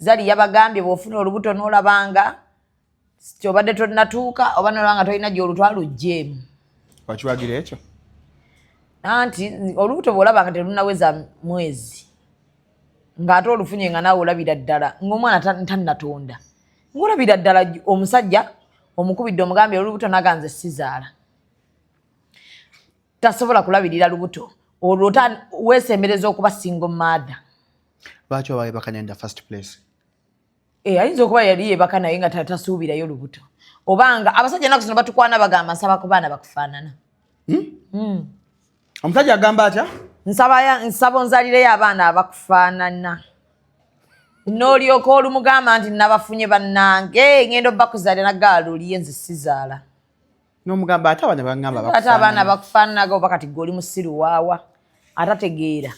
Zali yabagambye, bw'ofuna olubuto n'olabanga kyobadde tonnatuuka oba nolabanga tolina gy'olutwala, ojjeemu. Wakiwagira ekyo? Anti olubuto bw'olaba nga terunaweza mwezi, ng'ate olufunye nga naawe olabira ddala ng'omwana tannatonda, ng'olabira ddala omusajja omukubidde, omugambye olubuto, naganze sizaala, tasobola kulabirira lubuto olwo, weesembereza okuba single mother. Lwaki oba webaka in the first place? Eh, ayinza okuba yali yebaka naye nga tasuubirayo lubuto, obanga abasajja ennaku zino batukwana, bagamba, "Nsaba ku baana bakufaanana." Omusajja agamba atya? Nsaba onzalireyo abaana abakufaanana." N'olyoka olumugamba nti, "Nabafunye bannange, ngenda obbakuzaalira." Nagaala, "Oliye, nze sizaala." N'omugamba, "Ate abaana baŋŋamba Ate abaana bakufaanana." bakufaananaga. Oba kati gwe oli musiru waawa atategeera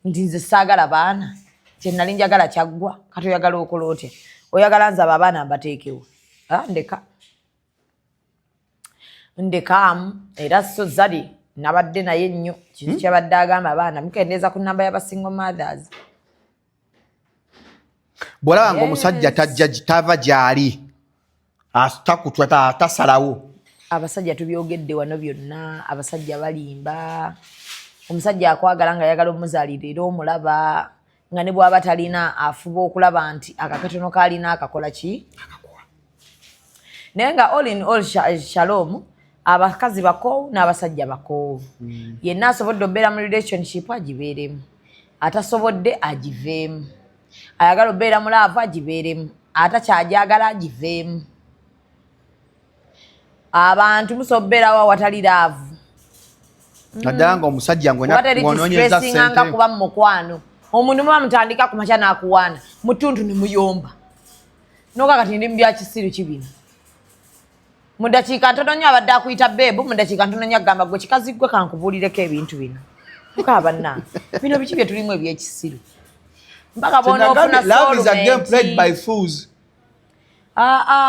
nti nze saagala baana, kyenali njagala kyaggwa, kati oyagala okola otya? Oyagala nze abo abaana mbateekewo? Ah, ndeka, ndekaamu. Era so Zali nabadde naye nnyo kintu kyabadde agamba, abaana mukendeeza ku namba y'aba single mothers. Bw'olaba nga omusajja tajja, tava gy'ali, takutwa, tasalawo. Abasajja tubyogedde wano byonna, abasajja balimba. Omusajja akwagala nga ayagala omuzaalira, era omulaba nga ne bw'aba talina afuba okulaba nti akakatono kaalina akakola ki, naye nga all in all, shalom, abakazi bakoowu n'abasajja bakoowu. Yenna asobodde obeera mu relationship agibeeremu, atasobodde agiveemu. Ayagala obeera mu love agibeeremu, atakyajagala agiveemu. Abantu musobola obeerawo awatali love. Naddala nga omusajja Kuba teri ng'onoonyeza kistressinga ssente. Kuba mu mukwano omuntu muba mutandika ku makya n'akuwaana, mutuntu ne muyomba, noka kati ndi mu byakisiru kibino. Mu ddakiika ntono nnyo abadde akuyita babe, mu ddakiika ntono nnyo agamba, "Gwe kikazi gwe, kankubuulireko ebintu bino." Mukaa bannange, bino biki bye tulimu ebyekisiru mpaka bonaofuna? Love is a game played by fools. Ah, ah.